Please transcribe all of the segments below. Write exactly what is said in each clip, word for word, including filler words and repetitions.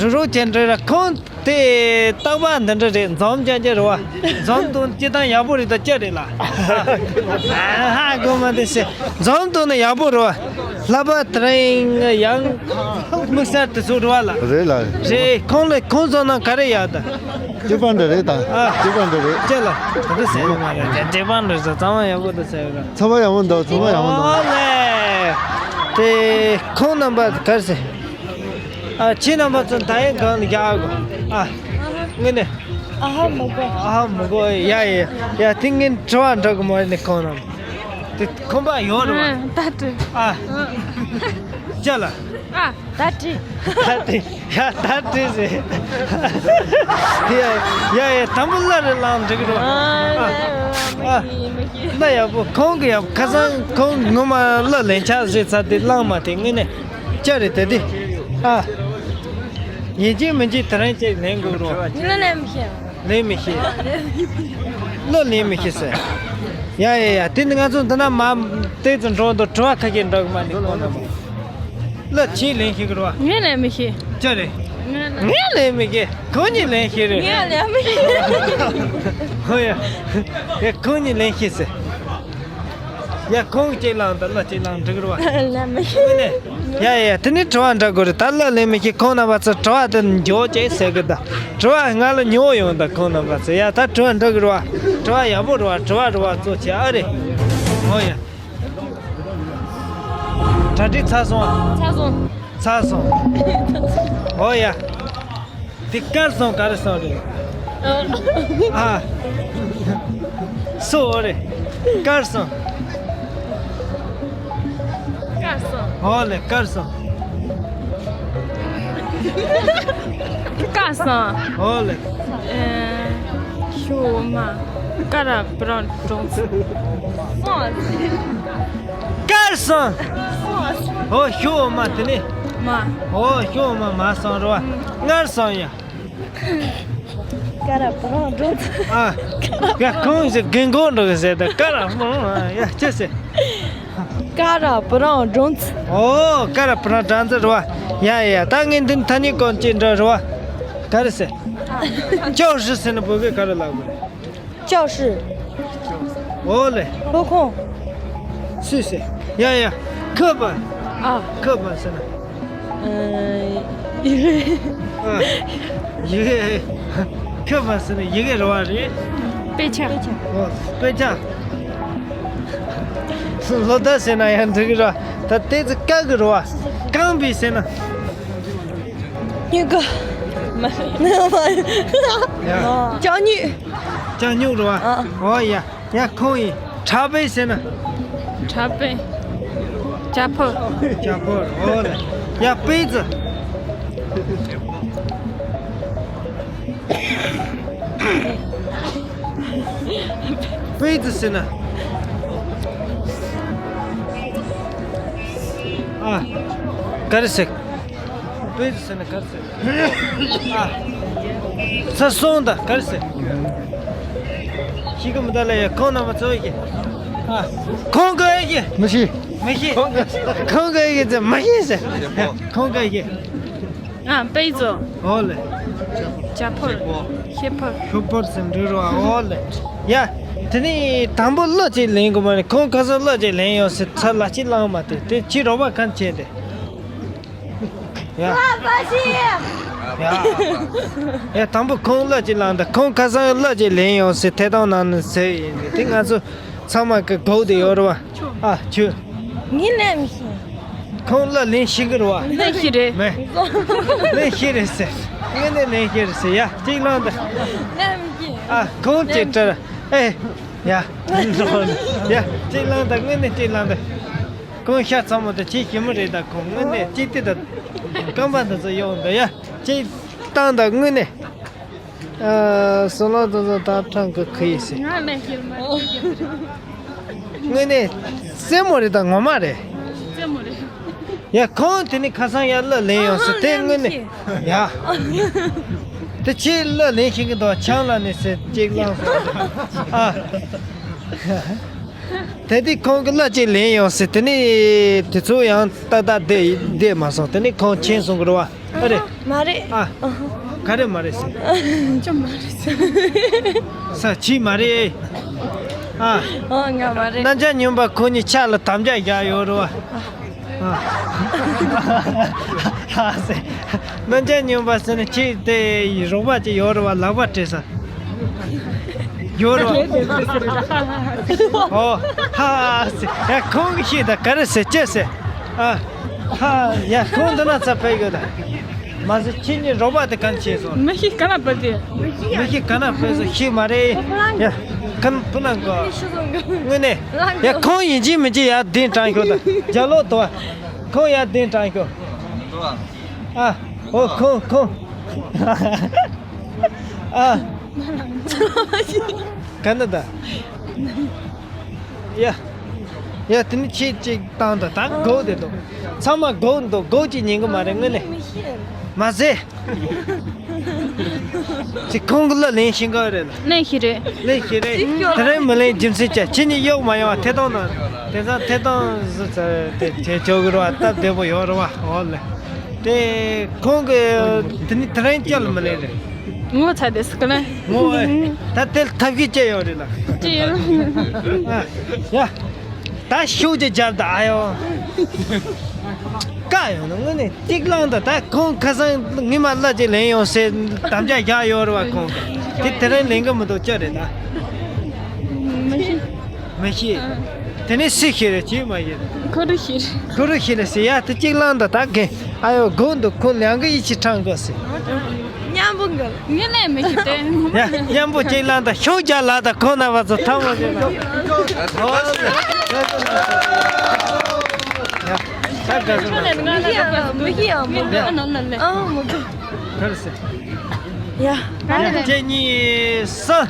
རུ་རུ་ཅན་འདྲ་ར། ཁོང་དེ་རྟག་པར་འདི་འདྲ་རེད། འཛོམས་ཅན་ཅན་རེད་བ། འཛོམས་དུས་སྤྱིར་བཏང་ཡག་པོ་རེད། ད་སྐྱ་རེད་ལ། ཧ་གོ་མ་དེ་སེ། འཛོམས་དུས་ནི་ཡག་པོ་རེད་བ། ལྷག་པར་དེ་རིང་ཡང་དམིགས་བསལ་དེ་ཚོ་རེད་བ་ལ། རེད་ལ། རེད། ཁོང་ལ་ཁོང་ཚོ་ནང་ག་རེ་ཡག་ད། སྤྱི་པ་འདྲ་རེད་ད། ཨ། སྤྱི་པ་འདྲ་རེད། ཅི་ལ། ད་དུ་ཟེར་ཡོད་མ་རེད། སྤྱི་པ་འདྲ་ཟེར། གཙང་མ་ཡག་པོ་ད་ཟེར་ཡོད་ར། ཚོར་བ་ཡག་པོ་འདུག་ཚོར་བ་ཡག་པོ་འདུག་ཨོ་ལེ། དེ་ཁོང་རྣམ་པ་ག་རེ་ཟེར། ཨ། ཁྱེད་རྣམ་པ་ཚོ་ད་ཡན་གང་ལ་རྒྱག་གོ། ཨ། ངས་ནས། ཨ་ཧ་མི་གོ། ཨ་ཧ་མི་གོ། ཡ་ཡ་ཡ། དེ་ངས་དྲི་བ་འདྲི་གི་མ་རེད་ནས། ཁོང་རྣམས་དེ་ཁོམ་པ་ཡོད་རེད་བ། ཨ། ད་དྲི། ཨ། ཅི་ལ། ཨ། ད་དྲི། ད་དྲི། ཡ། ད་དྲི་ཟེར། ཡ་ཡ་ཡ། དང་པོ་གླུ་རེ་བླངས་འགྲིག་གི་རེད་བ། ཨ། ཨ། གླུ་ཡག་པོ། ཁོང་གི་ཡག་པོ། ཁ་སང་ཁོང་ངོ་མ་གླུ་ལེན་ཆ་བཟོས་ཚར་དེ་བླངས་མ་དེ་ངས་ནས། ཅི་རེད་དེ་དེ། ཨ། ཡིན་གཅིག་མིན་གཅིག་དེ་རིང་གཅིག་ལེན་དགོས་རོགས། ངས་ལེན་མི་ཤེས། ལེན་མི་ཤེས། གླུ་ལེན་མི་ཤེས་ཟེར། ཡ་ཡ་ཡ། དེ་ནི་ང་ཚོ་འདི་ན་མ་ཏོག་ཙམ་འགྲོ་འདུག་དྲི་བ་ཁ་ཤས་འདྲི་གི་མ་ནི་ཁོང་རྣམས། གླུ་ཅིག་ལེན་ཤེས་གི་རོགས། ངས་ལེན་མི་ཤེས། ཅི་རེད། ངས་ལེན། ངས་ལེན་མི་ཤེས། ཁོང་གཉིས་ལེན་ཤེས་རེད། ངས་ལེན་མི་ཤེས། ཧོ་ཡ། ཡ། ཁོང་གཉིས་ལེན་ཤེས་ཟེར། ཡ། ཁོང་གཅིག་བླངས་དང་གླུ་གཅིག་བླངས་འགྲིག་རེད་བ། ལ་མི་ཤེས། ཡ་ཡ། དེ་ནས་དྲི་བ་འདྲི་དགོས་རེད། ད་གླུ་ལེན་མི་ཤེས། ཁོང་རྣམ་པ་ཚོ་དྲི་བ་དེ་འཇོག་བྱེད་ཟེར་གི། ད་དྲི་བ་ང་ལ་ཉོ་ཡོང་། ད་ཁོང་རྣམ་པ་ཚོ། ཡ། ད་དྲི་བ་འདྲི་གི་རེད་བ། དྲི་བ་ཡག་པོ་རེད་བ། དྲི་བ་རེད་བ། གཙོ་ཆེ་ཨ་རེད། ཨོ་ཡ། གྲ་སྒྲིག་ཚར་སོང་ཨ། ཚར་སོང་། ཚར་སོང་། ཨོ་ཡ། དེ་དཀར་སོང་། ག་རེ་སོང་རེད། ཨ། སོ་རེད། དཀར་སོང་། དཀར་སོང་། ཨོ་ལེ། དཀར་སོང་། དཀར་སོང་། ཨོ་ལེ། ཨེ། ཤོ་མ། ཀ་ར་པུ་རང་གྲོང་ཚོ། སོང་། དཀར་སོང་། སོང་། ཨོ། ཤོ་མ་དེ་ནི། མ། ཨོ། ཤོ་མ་མ་སོང་རེད་བ། མངར་སོང་ཡ། ཀ་ར་པུ་རང་གྲོང་ཚོ། ཨ། ཡ། ཁོང་ཞིག་རྒན་གོག་འགྲོ་གི་ཟེར། ད་ཀ་ར་པུ་རང་། ཡ། ཅི་ཟེར། ཀ་ར་པུ་རང་གྲོང་ཚོ། ཨོ། ཀ་ར་པུ་རང་གྲོང་ཚོ་རེད་བ། ཡ་ཡ། ད་ངས་འདི་ཐ་སྙད་སྐོར་ཅིག་འདྲི་རེད་བ། ག་རེ་ཟེར། 教室 ཟེར་ན་བོད་སྐད་ག་རེ་ལབ་དགོས་རེད། 教室། ཨོ་ལེ། 抽空། སུས་ཟེར། ཡ་ཡ། 课本། ཨ། 课本 ཟེར་ན། ཨ། ཡི་གེ། 课本 ཟེར་ན་ཡི་གེ་རེད་བ། རེད། དཔེ་ཆ། ཨོ། དཔེ་ཆ། སློབ་གྲྭ་ཟེར་ན་ཡང་འགྲིག་གི་རེད། ད་ཏོག་ཙམ་དཀའ་གི་རེད་བ། རྐང་པའི་ཟེར་ན། སྨྱུ་གུ། མ། ཡ། ལྕགས་སྨྱུག་ལྕགས་སྨྱུག་རེད་བ། ཨ། ཨོ་ཡ། ཡ། ཁོང་ཡིན། 茶杯 ཟེར་ན། 茶杯། 茶 ཕོར། 茶 ཕོར། ཨོ་ལེ། ཡ། 杯子། 杯子 ཟེར་ན། ཨ། ག་རེ་ཟེར། 杯子 ཟེར་ན་ག་རེ་ཟེར། ཨ། ས་སོང་ད་ག་རེ་ཟེར། ཤེས་ཀྱི་མི་འདུག་ལ། ཡ། ཁོང་རྣམ་པ་ཚོ་ཡི། ཨ། ཁོང་གི་ཡི། མི་ཤེས། མི་ཤེས། ཁོང་གི་ཡི་ཟེར། མི་ཤེས་ཟེར། ཁོང་གི་ཡི། ཨ། 杯子། ཨོ་ལེ། 茶 ཕོར། ཤེལ་ཕོར། ཤེལ་ཕོར་ཟེར་འདྲ་རེད་བ། ཨོ་ལེ། ཡ། དེ་ནས་དང་པོ་གླུ་ཅིག་ལེན་དགོས་མ་རེད། ཁོང་ཁ་སང་གླུ་ཅིག་ལེན་ཡོང་ཟེར། ཚར་ལ་ཅིག་བླངས་མ་དེ། དེ་ཅི་རོགས་པ་གང་བྱས་ཏེ། ཡ། ཡ། ཡ། དང་པོ་ཁོང་གླུ་ཅིག་བླངས་དང་། ཁོང་ཁ་སང་གླུ་ཅིག་ལེན་ཡོང་ཟེར་ཐད་གཏོང་ནང་ནས་ཟེར་ཡིན། དེ་ང་ཚོ་ཚང་མ་གི་གོ་བདེ་ཡོད་རེད་བ། ཨ། ཁྱོད། ངས་ལེན་མི་ཤེས། ཁོང་གླུ་ལེན་ཤེས་གི་རེད་བ། ལེན་ཤེས་རེད། མེད། ལེན་ཤེས་རེད་ཟེར། ངས་ནས་ལེན་ཤེས་རེད་ཟེར། ཡ། གཅིག་བླངས་དང་། ལེན་མི་ཤེས། ཨ། ཁོང་ཅིག་སྤྲད། ཨེ། ཡ། ཡ། གཅིག་བླངས་དང་། ངས་ནས་གཅིག་བླངས་དང་། ཁོང་ཤ་ཚ་མོ་དང་ཁྱི་ཞི་མོ་རེད། ད་ཁོང་ངོས་ནས་ཅི་ཏི་དང་རྐང་པ་འདི་ཚོ་ཡོང་འདུག་ཡ། ཅི་བཏང་དང་དངོས་གནས། ཨ། སོ་ལོ་དོ་ཚོ་ད་ཕྲང་གི་ཁུ་ཡི་སི། ང་ལས་ཤེར་མ་ཤེར། དངོས་གནས་རྩེད་མོ་རེད། ད་ངོ་མ་རེད། རྩེད་མོ་རེད། ཡ། ཁོང་དེ་ནི་ཁ་སང་ཡར་གླུ་ལེན་ཡོང་སི། དེ་དངོས་གནས། ཡ། དེ་ཁྱེད་གླུ་ལེན་ཤེས་གི་འདུག་ཆང་ལ་ནི་ཟེར་ཅིག་བླངས་སོང་། ཨ། དེ་དུས་ཁོང་གིས་གླུ་ཅིག་ལེན་ཡོང་ཟེར། དེ་ནས་དེ་ཚོ་ཡང་ཏག་ཏག་བསྡད་བསྡད་མ་སོང་། དེ་ནས་ཁོང་ཕྱིན་སོང་གི་རེད་བ། ཨ་རེད། མ་རེད། ཨ། ག་རེ་མ་རེད་ཟེར། ཅི་མ་རེད་ཟེར། ས་ཅི་མ་རེད། ཨ། ཨ། ང་མ་རེད། རྣམ་རྒྱལ་སྨྱོན་པ་ཁོ་གཉིས་ཆ་ལ་དམ་བཅའ་བཞག་ཡོད་རེད་བ། ཨ། ཧ་ཟེར། རྣམ་རྒྱལ་སྨྱོན་པ་ཟེར་ནས་ཁྱེད་དེ་རོགས་པ་ཅིག་ཡོད་རེད་བ། ལག་པ་སྤྲད་ས། ཡོད་རེད་བ། ཨོ། ཧ་ཟེར། ཡ་ཁོང་གིས་ཤེས་ད་ག་རེ་ཟེར་ཅི་ཟེར། ཨ། ཧ། ཡ་ཁོང་འདི་ན་ཚ་ཕེབས་ཡོད་ད། མ་ཟད་ཁྱེད་གཉིས་རོགས་པ་དེ་གང་བྱས་སོང་། མི་ཤེས་ག་ན་ཕེབས་དེ། མི་ཤེས་ག་ན་ཕེབས་སོང་ཤེས་མ་རེད། ཡ་ཁོང་བུ་ན་གོ། དངོས་གནས། ཡ་ཁོང་ཡིན་གཅིག་མིན་གཅིག་ཡར་གདན་དྲངས་ཤོག་ད། རྒྱ་ལོ་དོ། ཁོང་ཡར་གདན་དྲངས་ཤོག་ཨ། ཨོ་ཁོང་ཁོང་། ཨ། ག་ན་ད། ཡ། ཡ་དེ་ནི་ཁྱེད་ཅིག་བཏང་ད། ད་སྒོ་དེ་འདུག་ཚང་མ་སྒོ་འདུག་སྒོ་ཅིག་ཉན་གི་མ་རེད་དངོས་གནས། མ་ཟད། ཅིག་ཁོང་གི་གླུ་ལེན་ཤེས་གི་རེད་ལ། ལེན་ཤེས་རེད། ལེན་ཤེས་རེད། དེ་རིང་མི་ལེན་རྒྱུ་མཚན་ཅི། ཁྱེད་གཉིས་གཡོག་མ་ཡོང་བ་ཐད་གཏོང་ནང་དེང་སང་ཐད་གཏོང་བཟོ་ཚར་དེ་བྱེད་ཆོག་གི་རེད་བ། སྟབས་བདེ་པོ་ཡོད་རེད་བ། འོ་ལེ། དེ་ཁོང་གི་དེ་ནི་དེ་རིང་སྐྱེལ་མི་ལེན་རེད། ངོ་ཚ་དེ་སི་ཀ་ལེ། ངོ་ཨེ། ད་དེ་ཐབས་ཤེས་ཅི་ཡོད་རེད་ལ། ཅི་ཡོད། ཨ། ཡ། ད་ཤུགས་ཀྱིས་རྒྱབ་ད་ཨ་ཡོ། བཀག་ཡོང་ན་དངོས་གནས་གཅིག་ལངས་ད། ད་ཁོང་ཁ་སང་ངས་མ་གླུ་ཅིག་ལེན་ཡོང་ཟེར་དམ་བཅའ་བཞག་ཡོད་རེད་བ་ཁོང་གིས། དེ་དེ་རིང་ལེན་གི་མི་འདུག་ཅི་རེད་ད། མི་ཤེས། མི་ཤེས། དེ་ནས་སུས་ཤེས་རེད་ཅིས་མ་ཤེས། ཁོ་རུ་ཤེས། ཁོ་རུ་ཤེས་རེད་ཟེར་ཡ་དེ་གཅིག་ལངས་ད་ད་གིན། ཨ་ཡོ་སྒོ་འདུག་ཁོ་ལང་གི་ཡིད་ཆེས་ཁྲང་དགོས་ཟེར། མཉམ་པོ་འགལ། ངས་ལས་མི་ཤེས་ཏེ། ཡ་མཉམ་པོ་གཅིག་ལངས་ད། ཤུགས་རྒྱག་ལ་ད་ཁོ་ན་བ་ཚོ་ཐང་མོ་ཅིག་ལ། ཡ་ད་དགའ་སོང་། མི་ཤེས་ཡ་མི་དགའ། ཨ་མི་དགའ། ག་རེ་ཟེར། ཡ། ཡ་གཅིག་གཉིས་གསུམ།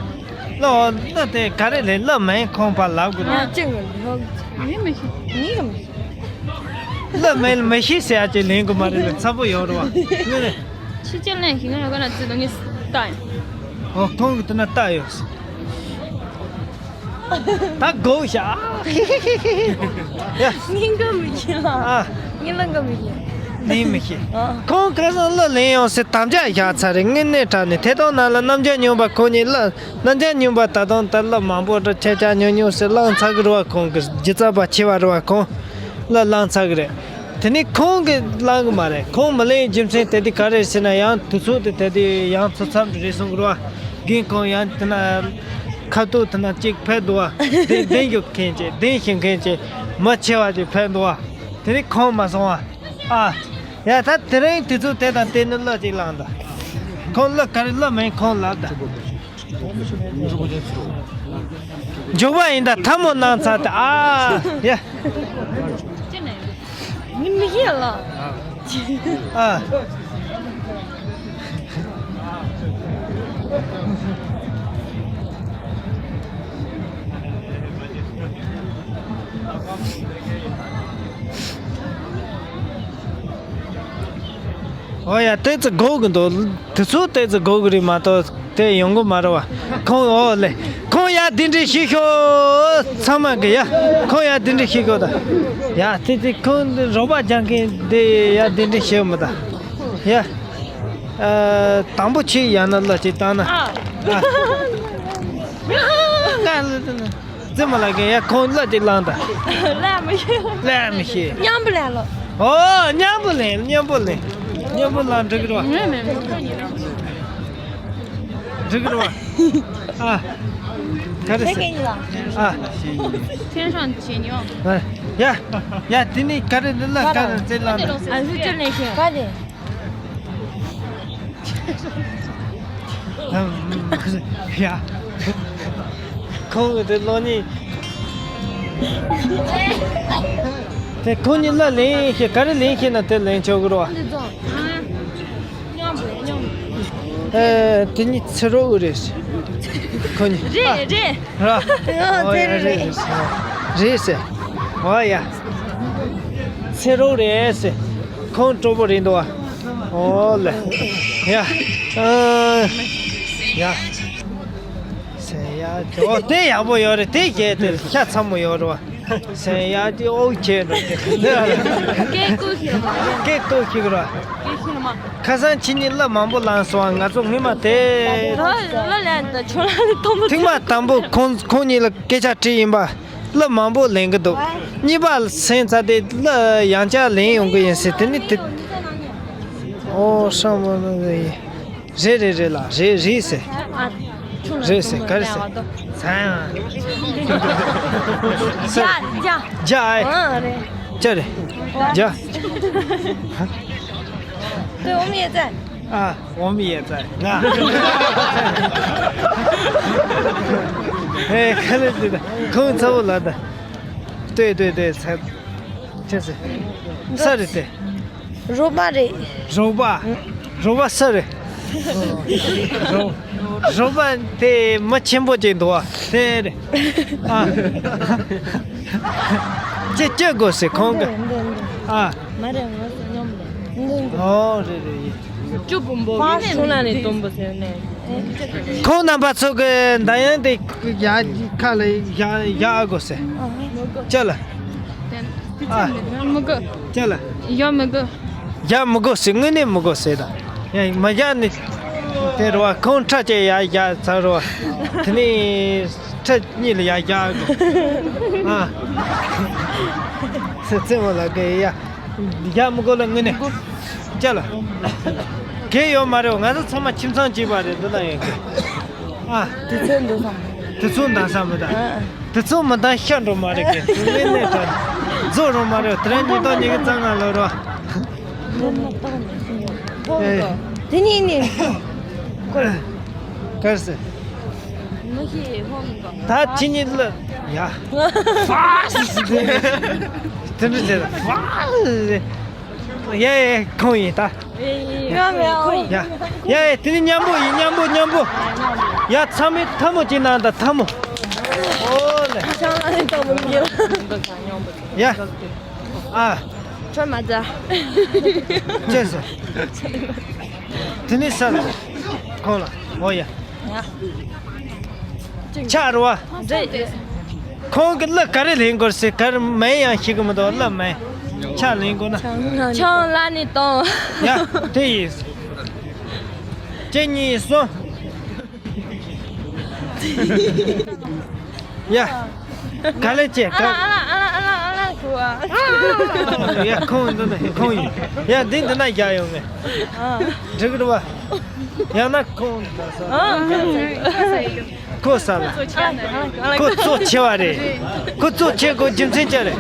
གླུ་གླུ་དེ་ག་རེ་ལེན། གླུ་མིན་ཁོང་པ་ལབ་དགོས་ན། ཡ་གཅིག་ངས་མི་ཤེས། ངས་མི་ཤེས། གླུ་མིན་མི་ཤེས་ཟེར་ཡ་ཅིག་ལེན་དགོས་མ་རེད་ལ། ཚ་པོ་ཡོད་རེད་བ། དངོས་གནས། ཕྱི་རྒྱལ་ལེན་ཞིག་ང་ལ་ག་ན་ཙི་དང་ངས་ལྟ་ཡིན། ཨོ་ཁོང་གི་དེ་ན་ལྟ་ཡོད། ད་དགོས་ཤག་ཡ། ངས་འགའ་མི་ཤེས་ལ། ཨ། ངས་ལ་འགའ་མི་ཤེས། ལེན་མི་ཤེས། ཨ། ཁོང་ཁ་སང་གླུ་ལེན་ཡོང་ཟེར་དམ་བཅའ་བཞག་ཚར་རེད། དངོས་གནས་དྲང་གནས་ཐད་གཏོང་ནང་ལ་རྣམ་རྒྱལ་སྨྱོན་པ་ཁོ་གཉིས་གླུ། རྣམ་རྒྱལ་སྨྱོན་པ་ད་དུང་ད་གླུ་མང་པོ་འདྲ་ཆ་ཆ་ཉུང་ཉུང་ཟེར་བླངས་ཚར་གི་རེད་བ། ཁོང་གི་སྒྱུ་རྩལ་པ་ཆེ་བ་རེད་བ། ཁོང་གླུ་བླངས་ཚར་གི་རེད། དེ་ནས་ཁོང་གིས་བླངས་གི་མ་རེད། ཁོང་མི་ལེན་རྒྱུ་མཚན་དེ་དུས་ག་རེ་ཟེར་ན། ཡང་དུས་ཚོད་དེ་དེ་དུས་ཡང་ཚོ་མཚམས་རེད་སོང་གི་རེད་བ། རྒན་ཁོང་ཡང་དེ་ན་ཁ་ཐུག་དེ་ན་གཅིག་ཕེབས་འདུག་བ། དེ་གདན་རྒྱུག་མཁན་གྱི་གདན་ཞུ་མཁན་གྱི་མི་ཆེ་བ་ཅིག་ཕེབས་འདུག་བ། དེ་ནས་ཁོང་མ་སོང་བ། ཨ། ཡ་ད་དེ་རིང་དུས་ཚོད་དེ་དང་བསྟུན་ནས་གླུ་ཅིག་བླངས་དང་། ཁོང་གླུ་ག་རེ་གླུ་མིན་ཁོང་ལབ་དང་། མགྱོགས་པ་ཡིན་ད་ཐལ་མོ་གནང་ཚར་ཏེ། ཨ་ཡ། ངས་མི་ཤེས་ལ། ཨ། ཨོ་ཡ། ཏོག་ཙམ་སྒུག་གི་འདུག་དེ་ཚོ་ཏོག་ཙམ་སྒུག་གི་རེད་མ་གཏོགས་དེ་ཡོང་གི་མ་རེད་བ། ཁོང་ཨོ་ལེ། ཁོང་ཡར་གདན་འདྲེན་ཞུས་ཤོག་ཚང་མ་གི་ཡ། ཁོང་ཡར་གདན་འདྲེན་ཞུས་ཤོག་ད། ཡ་དེ་དེ་ཁོང་རོགས་པ་རྒྱག་མཁན་དེ་ཡར་གདན་འདྲེན་ཞུས་མི་ད། ཡ། ཨ། དང་པོ་ཆེ་ཡང་ན་གླུ་ཅིག་བཏང་ན། ཨ། ཨ། ང་གླུ་དེ་ན། རྫི་མ་ལགས་ཀྱིས་ཡ་ཁོང་གླུ་དེ་བླངས་དང་། ལ་མི་ཤེས། ལ་མི་ཤེས། མཉམ་པོ་ལེན་ལོ། ཨོ་མཉམ་པོ་ལེན། མཉམ་པོ་ལེན། མཉམ་པོ་ལེན་འགྲིག་གི་རེད་བ། འགྲིག་གི་རེད་བ། ཨ། ག་རེ་ཟེར། ཨ། ཡ། ཡ་དེ་ནས་ག་རེ་ལ་ག་རེ་རྫི་བླངས་དང་། ཨ་ཟུ་ཅོ་ལེན་ཤེས། ག་རེ། ཡ། ཁོང་གི་དེ་ལོ་ནི། དེ་ཁོང་གཉིས་གླུ་ལེན་ཤེས། ག་རེ་ལེན་ཤེས་ན་དེ་ལེན་ཆོག་གི་རེད་བ། ཨ། དེ་གཉིས་ཚེ་རོགས་རེད། ཁོང་གཉིས། རེད་རེད། ར། ཨོ་ཡ། རེད་རེད། རེད་ཟེར། ཨོ་ཡ། ཚེ་རོགས་རེད་ཟེར། ཁོང་གྲོགས་པོ་རེད་འདུག་བ། ཨོ་ལེ། ཡ། ཨ། ཡ། ཟེར་ཡ། ཨོ་དེ་ཡག་པོ་ཡོད་རེད། དེ་བྱས་དེ་ཤ་ཚ་མོ་ཡོད་རེད་བ། སེམས་ཡག་དེ་ཨོ་ཁྱེད་རོ་དེ། སྐད་ཀོ་ཁྱེད་རོ། སྐད་ཀོ་ཁྱེད་རོ། སྐད་ཁྱེད་མ། ཁ་སང་ཁྱེད་གཉིས་གླུ་མང་པོ་བླངས་སོང་། ང་ཚོ་སྔོན་མ་དེ། ད་གླུ་ལེན་ད་ཆོ་ལ་ནི་མཐོང་པོ། ཐེངས་མ་དང་པོ་ཁོང་ཁོང་གཉིས་ལ་སྐད་ཆ་དྲིས་ཡིན་པ། གླུ་མང་པོ་ལེན་གི་འདུག་གཉིས་པ་སེམས་ཚ་དེ་གླུ་ཡང་བསྐྱར་ལེན་ཡོང་གི་ཡིན་ཟེར། དེ་ནི་དེ། ཨོ་ཧྲ་མོ་ནི་རེད། རེད་རེད་རེད་ལ་རེད་རེད་ཟེར། རེད་ཟེར་ག་རེ་ཟེར། ཚང་། རྒྱ་རྒྱ། རྒྱ་ཨེ། ཨ་རེད། རྒྱ་རེད། རྒྱ། 对，我们也在。 ཨ། 我们也在。ང་། ཨེ། ག་ལེ་དེ་ད་ཁོང་ཚ་བོ་ལ་ད། 对对对། ཚ། ཆེ་སེ། ས་རེད་དེ། རོགས་པ་རེད། རོགས་པ། རོགས་པ་ས་རེད། རོགས། རོགས་པ་དེ་མི་ཆེན་པོ་ཅིག་འདུག་བ། དེ་རེད། ཨ། ཅི་ཅི་དགོས་ཟེར་ཁོང་གི། འདི་འདི། ཨ། མ་རེད། ང་ཚོ་མཉམ་རེད། འདི་འདི། ཨོ་རེད་རེད་ཡིན། ཅུ་བུམ་པོ་མི་ནས་མི་ལ་ནས་སྟོན་པོ་ཟེར་ནས། ཁོང་རྣམ་པ་ཚོ་གི་འདར་དབྱངས་དེ་ཡ་ཁ་ལ་ཡ་ཡ་དགོས་ཟེར། ཅི་ལ། ཨ། མི་དགོས། ཅི་ལ། ཡ་མི་དགོས། ཡ་མི་དགོས་ཟེར། དངོས་གནས་མི་དགོས་ཟེར་ད། ཡ་མ་ཡ་ནི། དེ་རུ་བ་ཁོང་ཁྲ་ཅེ་ཡ་ཡ་ཚ་རུ་བ། དེ་ནས་ཁྲ་གཉིས་ལ་ཡ་ཡ་དགོས། ཨ། སེ་ཚེ་མོ་ལ་གེ་ཡ། ཡ་མི་དགོས་ལ་དངོས་གནས། ཅི་ལ། གེ་ཡོད་མ་རེད། ང་ཚོ་ཚང་མ་ཁྱིམ་ཚང་གཅིག་པ་རེད། འདི་ན་ཡོད་གི། ཨ། དུས་ཚོད་འདི་སང་། དུས་ཚོད་འདང་ས་མི་ད། ཨ། དུས་ཚོད་མི་འདང་ཤ་འགྲོ་མ་རེད་གི། དུས་མིན་ནས་ད། རྫོགས་རོ་མ་རེད། དེ་རིང་ཉིན་ཐོག་ཉི་ཤུ་རྩ་ལྔ་ལོ་རོ། ཨེ། དེ་ནི་ནི། གར་སེ། ད་ཁྱེད་གཉིས་ལ། ཡ། ཧྥ། དེ་འདྲ་བྱས་ད། ཧྥ། ཡ་ཡ་ཁོང་ཡིན་ད། ཡ་མེད་ཨོ། ཡ། ཡ་ཡ་དེ་ནི་མཉམ་པོ་ཡིན། མཉམ་པོ་མཉམ་པོ། ཡ་ཚང་མས་ཐལ་མོ་གཅིག་གནང་དང་། ཐལ་མོ། ཨོ་ལེ། ཡ། ཨ། ཁྱོད་མ་ཛ། ཅེས་སོ། དེ་ནི་ས་ལ། ཁོང་ལ། ཨོ་ཡ། ཆ་རུ་བ། རེད། ཁོང་གི་གླུ་ག་རེ་ལེན་དགོས་ཟེར། ག་རེ་མིང་ཡང་ཤེས་གི་མི་འདུག་གླུ་མིང་། ཆ་ལེན་དགོས་ན། ཆང་ལ་ནི་གཏོང་། ཡ། དེ་ཡིན། གཅིག་གཉིས་གསུམ། ཡ། ག་ལེ་ཅེ་ག། ཨ་ལ་ཨ་ལ་ཨ་ལ་ཨ་ལ་གོ་ཨ། ཡ་ཁོང་འདི་ན་ཁོང་ཡིན། ཡ་འདི་འདི་ན་རྒྱག་ཡོང་ངས། འགྲིག་རུ་བ། ཡང་ན་ཁོང་འདི་ན་ས། ཁོ་ས་ལ། ཁོ་གཙོ་ཆེ་བ་རེད། ཁོ་གཙོ་ཆེ་གོ་རྒྱུ་མཚན་ཅི་རེད།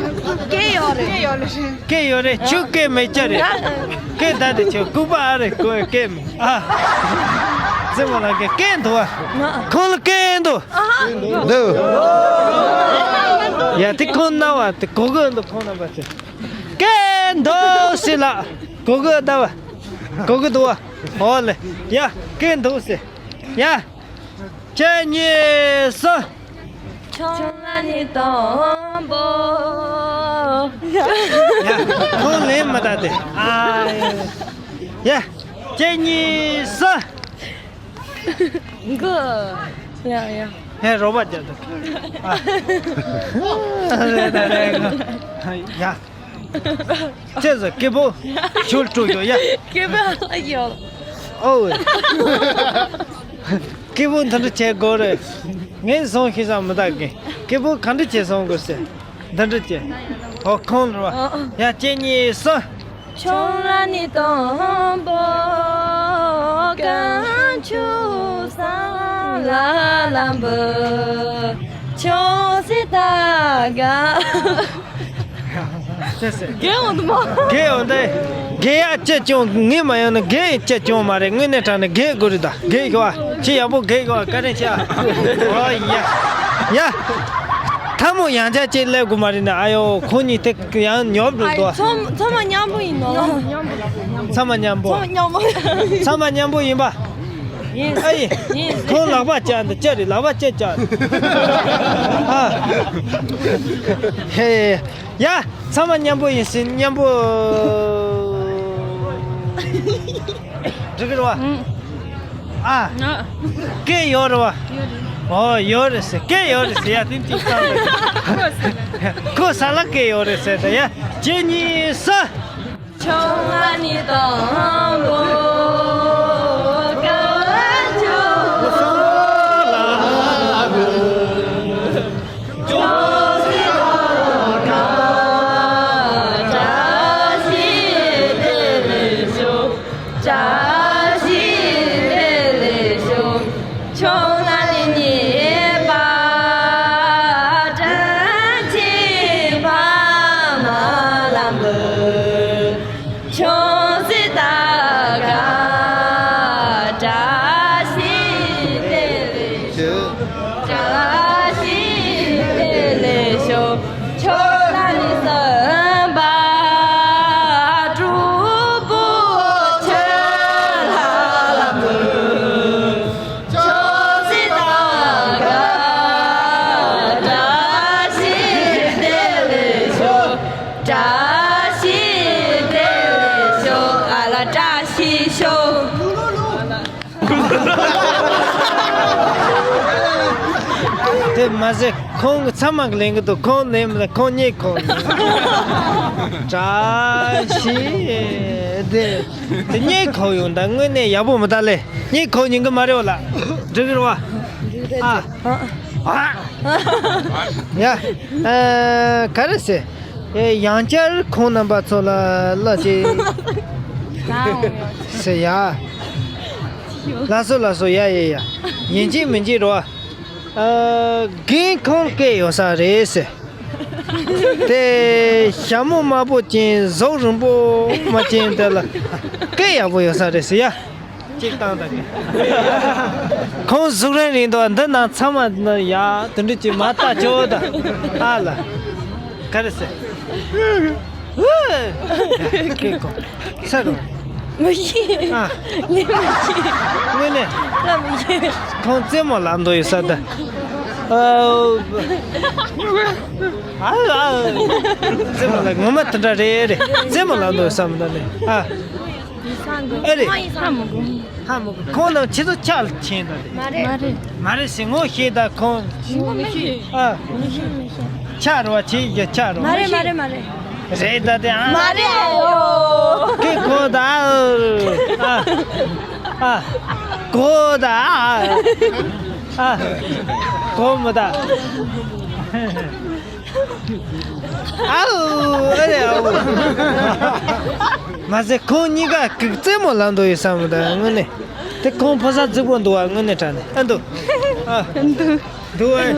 སྐད་ཡོད་རེད། སྐད་ཡོད་རེད། ཁྱོད་སྐད་མེད་ཅི་རེད། སྐད་ད་དེ་ཁྱོད་ལྐུགས་པ་ཨ་རེད། ཁོ་སྐད་མེད་ཨ། རྩེ་མོ་ལ་སྐད་སྐད་འདུག་བ། ཁོང་ལ་སྐད་འདུག་འདུག་ཡ་དེ་ཁོང་ན་བ་དེ་གོ་གི་འདུག་ཁོང་རྣམ་པ་ཚོས་སྐད་འདུག་ཟེར་ལ། གོ་གི་ད་བ། གོ་གི་འདུག་བ། ཨོ་ལེ། ཡ་སྐད་འདུག་ཟེར། ཡ། གཅིག་གཉིས་གསུམ། ཆང་ལ་ནི་དང་པོ། ཡ། ཁོང་ལེན་མ་ད་དེ། ཨ། ཡ། གཅིག་གཉིས་གསུམ། གུ། ཡ་ཡ། ཧེ་རོ་བ་རྒྱབ་ད། ཨ། རེད་ད་རེད། ཡ། ཅེས་སོ་སྐད་པོ། ཞུལ་སྤྲོ་ཡོ་ཡ། སྐད་པོ་ཡོ། ཨོ། སྐད་པོ་འདི་འདྲ་བྱེད་དགོས་རེད། ངས་སོང་ཤེས་ས་མི་ད་གི། སྐད་པོ་ག་འདྲ་བྱེད་སོང་དགོས་ཟེར། འདི་འདྲ་བྱེད། ཨོ་ཁོང་རེད་བ། ཡ་གཅིག་གཉིས་གསུམ། ཆུང་ལ་ནི་དང་པོ། གང་ཆུ་ས་ལ་ལམ་བུ། ཆུང་སི་ད་ག་རྒན་འོང་དུ་མ། རྒན་འོང་དེ། རྒན་ཡ་ཅེ་ཅུང་ངས་མ་ཡོང་ན་རྒན་ཅེ་ཅུང་མ་རེད། དངོས་གནས་དྲང་ནས་རྒན་དགོས་རེད་ད། རྒན་ཞོ་ཨ། ཅི་ཡག་པོ་རྒན་ཞོ་ཨ། བཀའ་དྲིན་ཆེ་ཨ། ཨོ་ཡ། ཡ། ཐལ་མོ་ཡང་བསྐྱར་ཅིག་སླེབས་དགོས་མ་རེད་ན། ཨ་ཡོ་ཁོ་གཉིས་དེ་ཡང་ཉོབ་འགྲོ་འདུག་ཨ། ཚང་ཚང་མ་མཉམ་པོ་ཡིན་ནོ། ཚང་མ་མཉམ་པོ། ཚང་མ་མཉམ་པོ། ཚང་མ་མཉམ་པོ་ཡིན་པ། ཡིན། ཨ་ཡིན། ཡིན། ཁོང་ལག་པ་བཅག་འདི་ཅི་རེད། ལག་པ་ཅི་བཅག་ཨ། ཧེ། ཡ། ཚང་མ་མཉམ་པོ་ཡིན་ཟིན་མཉམ་པོ། འགྲིག་གི་རེད་བ། ཨ། སྐད་ཡོད་རེད་བ། ཡོད་རེད། ཨོ་ཡོད་རེད་ཟེར། སྐད་ཡོད་རེད་ཟེར་ཡ། དེ་གཅིག་བཏང་། ཁོ་ས་ལ་སྐད་ཡོད་རེད་ཟེར། ད་ཡ་གཅིག་གཉིས་གསུམ། ཆུང་ང་ནི་དང་པོ་དཀའ་བ་ཆུང་། བཀྲ་ཤིས་བདེ་ལེགས་ཤོག། བཀྲ་ཤིས་བདེ་ལེགས་ཤོག། ཆུང་ང་ནི་གཉེར་པ་དྲིན་ཆེན་ཕ་མ་ལ་འབུལ། ཆུང་སྲིད་དགའ། བཀྲ་ཤིས་བདེ་ལེགས་ཤོག། བཀྲ་ཤིས་བདེ་ལེགས་ཤོག། ཆོས་ལ་ནི་སེམས་པ་དྲང་པོ་ཆོས་ལ་འབུལ། ཆུང་སྲིད་དགའ། བཀྲ་ཤིས་བདེ་ལེགས་ཤོག། བཀྲ་ཤིས་བདེ་ལེགས་ཤོག། ཨ་ལ་བཀྲ་ཤིས་ཤོག། དེ་མ་ཟད་ཁོང་གི་ཚང་མ་གི་ལེན་གི་འདུག། ཁོང་ལེན་མི་ཁོང་གཉིད་ཁོག་ཡོང་། བཀྲ་ཤིས་བདེ། དེ་གཉིད་ཁོག་ཡོང་། ད་དངོས་གནས་ཡག་པོ་མི་འདུག་ལེ། གཉིད་ཁོག་ཡོང་གི་མ་རེད་བ་ལ། འགྲིག་གི་རེད་བ། ཨ། ཨ། ཡ། ཨ། ག་རེ་ཟེར། ཨེ། ཡང་བསྐྱར་ཁོང་རྣམ་པ་ཚོ་ལ་ལ་ཅིག་ཟེར་ཡ། ལགས་སོ་ལགས་སོ། ཡ་ཡ་ཡ། ཡིན་གཅིག་མིན་གཅིག་རོ། ཨ། རྒན་ཁོང་སྐད་ཡོད་ས་རེད་ཟེར། དེ་ཞྭ་མོ་དམར་པོ་ཅན་གཟུགས་རིང་པོ་མ་ཅན་དེ་ལ་སྐད་ཡག་པོ་ཡོད་ས་རེད་ཟེར་ཡ། གཅིག་བཏང་ད་གི། ཁོང་གཟུགས་རིང་རིང་འདུག། འདི་ནང་ཚང་མ་ནི་ཡ་དེ་འདྲ་ཅིག་མ་ལྟ་ཆོག་ད། ཨ་ལ། ག་རེ་ཟེར། ཧུ། ཁེ་ཁོ། ས་རུ། མི་ཤེས། ཨ། ངས་མི་ཤེས། དངོས་གནས། ང་མི་ཤེས། ཁོང་རྩེད་མོ་ལབ་འདོད་ཡོད་ས་ད། ཨ། ཨ། ཨ། རྩེད་མོ་ལབ། ངོ་མ་དེ་འདྲ་རེད་རེད། རྩེད་མོ་ལབ་འདོད་ཡོད་ས་མི་འདུག་ལེ། ཨ། ཨེ་རེད། ཧ་མི་གོ། ཧ་མི་གོ། ཁོང་རྣམས་ཁྱེད་ཚོ་ཆ་ལ་མཁྱེན་ད་རེད། མ་རེད། མ་རེད་ཟེར། ངོ་ཤེས་ད་ཁོང་། ངོ་མི་ཤེས། ཨ། ཆ་རོ་བ་ཆེ་ཡ་ཆ་རོ། མ་རེད་མ་རེད་མ་རེད། རེད་ད་དེ། ཨ། མ་རེད་ཨ་ཡོ། ཁེ་ཁོ་ད། ཨ། ཨ། ཁོ་ད། ཨ། ཁོ་མོ་ད། ཨའུ། ཨ་རེ་ཨའུ། མ་ཟད་ཁོང་གཉིས་ཀ་གིས་རྩེད་མོ་ལབ་འདོད་ཡོད་བསམ་ད། དངོས་གནས་དེ་ཁོང་ཕོ་གསར་རྫིག་པོ་འདུག་བ། དངོས་གནས་དྲང་གནས། ཨ། འདུག། ཨ། འདུག། འདུག་ཨེ།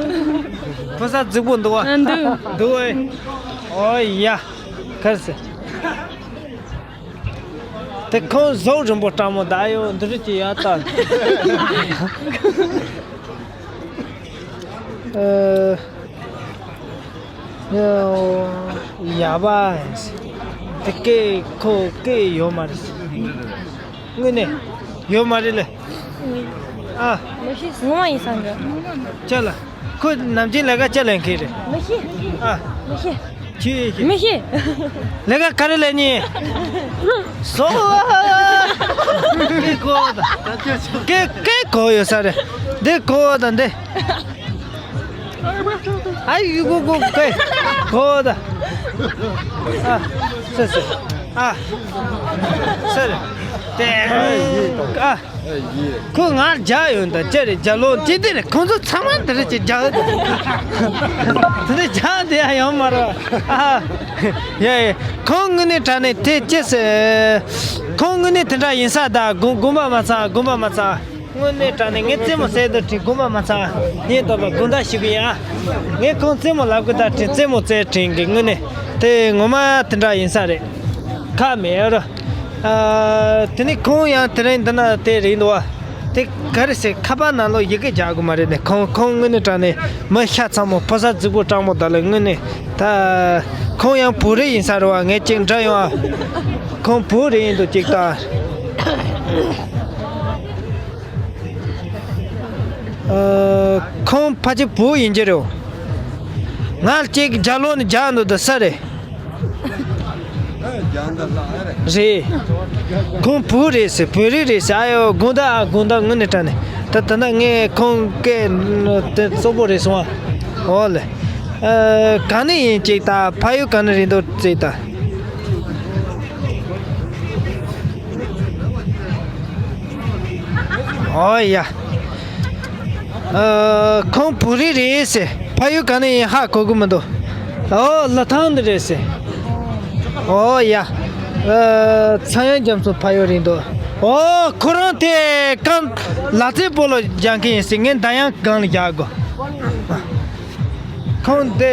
ཕོ་གསར་རྫིག་པོ་འདུག་བ། ཨ། འདུག། འདུག་ཨེ། ཨོ་ཡ། ག་རེ་ཟེར། དེ་ཁོང་གཟུགས་རིང་པོ་སྤྲང་མོ་ད་ཡོད་འདི་རིགས་ཀྱི་ཡ་ད། ཨ། ཡ་བ། དེ་སྐད་ཁོ་སྐད་ཡོད་མ་རེད། དངོས་གནས་ཡོད་མ་རེད་ལེ། ཨ། ངོ་མ་ཡིན་བསམ་གི། ཅི་ལ། ཁོ་ནམ་རྒྱུན་ལས་ཀ་ཅི་ལས་མཁན་རེད། མི་ཤེས། ཨ། མི་ཤེས། ཁྱོད་ཤེས། མི་ཤེས། ལས་ཀ་ག་རེ་ལས་ནི། སོ། སྐད་གོ་ད། སྐད་སྐད་གོ་ཡོད་ས་རེད། འདི་གོ་ད་འདི། ཨ་ཡུ་གུ་གུ་ཀེ། གོ་ད། ཨ། སེ་སེ། ཨ། སེ་རེད། ཏེ། ཨ། ཁོ་ང་རྒྱག་ཡོང་ད་ཅི་རེད། རྒྱག་ལོ་ཅི་དེ་རེད། ཁོང་ཚོ་ཚང་མ་འདི་རེད་ཅེས་རྒྱག་ཡོད་ད། དེ་འདྲ་རྒྱག་དེ་ཡང་ཡོང་མ་རེད། ཨ། ཡ་ཡ། ཁོང་དངོས་གནས་དྲང་གནས་དེ་ཅི་ཟེར། ཁོང་དངོས་གནས་དེ་འདྲ་ཡིན་ས་ད། དགོངས་དགོངས་པ་མ་ཚོམ། དགོངས་པ་མ་ཚོམ། དངོས་གནས་དྲང་གནས་ངས་རྩེད་མོ་རྩེ་འདོད་དྲན། དགོངས་པ་མ་ཚོམ། ངས་དོགས་པ་དགོངས་དག་ཞུ་གི་ཡིན་ཨ། ངས་ཁོང་རྩེད་མོ་ལབ་གི་ད་དྲན། རྩེད་མོ་རྩེ་དྲན་གི། དངོས་གནས་དེ་ངོ་མ་དེ་འདྲ་ཡིན་ས་རེད། ཁག་མེད་རོ། ཨ། དེ་ནས་ཁོང་ཡང་དེ་རིང་འདི་ན་དེ་རེད་འདུག་བ། དེ་ག་རེ་ཟེར། ཁ་པར་ནང་ལོགས་ཡི་གེ་རྒྱག་གི་མ་རེད་ནས། ཁོང་ཁོང་དངོས་གནས་དྲང་གནས་མི་ཤ་ཚ་མོ། ཕོ་གསར་རྫིག་པོ་སྤྲང་མོ་ད་ལ། དངོས་གནས་ད་ཁོང་ཡང་བུ་རེད་ཡིན་ས་རེད་བ། ངས་ཅིག་འདྲི་ཡོང་ཨ། ཁོང་བུ་རེད་ཡིན་འདུག་ཅིག་ད། ཨ། ཁོང་ཕལ་ཆེར་བུ་ཡིན་གྱི་རེད། ང་ཅིག་རྒྱབ་ལོགས་ནས་རྒྱག་འདུག་ད་ས་རེད། རེད། ཁོང་བོད་རེད་ཟེར། བོད་རིགས་རེད་ཟེར། ཨ་ཡོ། དགོངས་དག་ཨ། དགོངས་དག། དངོས་གནས་དྲང་གནས། ད་ད་ལྟ་ངས་ཁོང་སྐད་དེ་བཙོག་པོ་རེད་སོང་ཨ། འོ་ལེ། ཨ། ག་ནས་ཡིན་ཅིག་ད། ཕ་ཡུལ་ག་ནས་རེད་འདུག་ཅིག་ད། ཨོ་ཡ། ཨ། ཁོང་བོད་རིགས་རེད་ཟེར། ཕ་ཡུལ་ག་ནས་ཡིན་ཧ་གོ་གི་མི་འདུག་ཨོ། ལི་ཐང་འདི་རེད་ཟེར། ཨོ་ཡ། ཨ། ཚངས་དབྱངས་རྒྱ་མཚོ་ཕ་ཡུལ་རེད་འདུག་ཨོ། ཁོ་རང་དེ་གང་ལ་རྩེ་སྤོ་ལོ་རྒྱག་མཁན་ཡིན་ཟེར། ངས་འདི་ཡང་སྒང་ལ་རྒྱག་དགོས། ཁོང་དེ་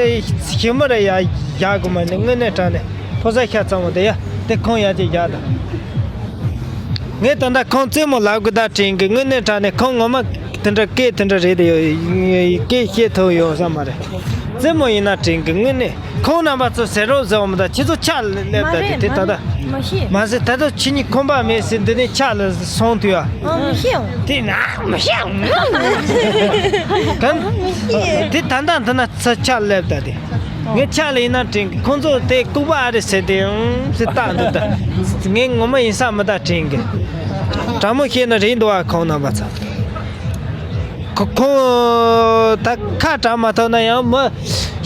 ཞི་མོ་རེད་ཡ། རྒྱག་དགོས་མ་ནི། དངོས་གནས་དྲང་གནས་ཕོ་གསར་ཤ་ཚ་མོ་དེ་ཡ། དེ་ཁོང་ཡ་ཅིག་རྒྱག་དང་། ངས་ད་ལྟ་ཁོང་རྩེད་མོ་ལབ་གི་ད་དྲན་གི། དངོས་གནས་དྲང་གནས་ཁོང་ངོ་མ་དེ་འདྲ་སྐད་དེ་འདྲ་རེད་དེ། ཡོད། སྐད་བཤད་ཐུབ་ཡོད་ས་མ་རེད། རྩེད་མོ་ཡིན་ན་དྲན་གི། དངོས་གནས་ཁོང་རྣམ་པ་ཚོ་ཟེར་རོགས་ཟེར་བ་མི་ད། ཁྱེད་ཚོ་ཕྱག་ལ་སླེབས་ད་དེ། དེ་ད་ལྟ་མ་ཤེས། མ་ཟེར། ད་ལྟ་ཁྱེད་གཉིས་ཁོམ་པ་མེད་ཟེར། འདི་ནས་ཕྱག་ལ་སོང་དུས་ཨ། ཨ། མི་ཤེས། དེ་ན་མི་ཤེས། གང་། མི་ཤེས། དེ་ད་ལྟ་འདི་ན་ཚ་ཕྱག་ལ་སླེབས་ད་དེ། ངས་ཕྱག་ལ་ཡིན་ན་དྲན་གི། ཁོང་ཚོ་དེ་ལྐུགས་པ་ཨ་རེད་ཟེར་དེ་ཨང་ཟེར་བཏགས་འདུག་ད། ངས་ངོ་མ་ཡིན་ས་མི་ད་དྲན་གི། དྲང་མོ་བཤད་ན་རེད་འདུག་ཨ། ཁོང་རྣམ་པ་ཚོ། ཁོ་ཁོང་ད་ཁ་གྲག་མ་ཐུབ་ན་ཡང་མི་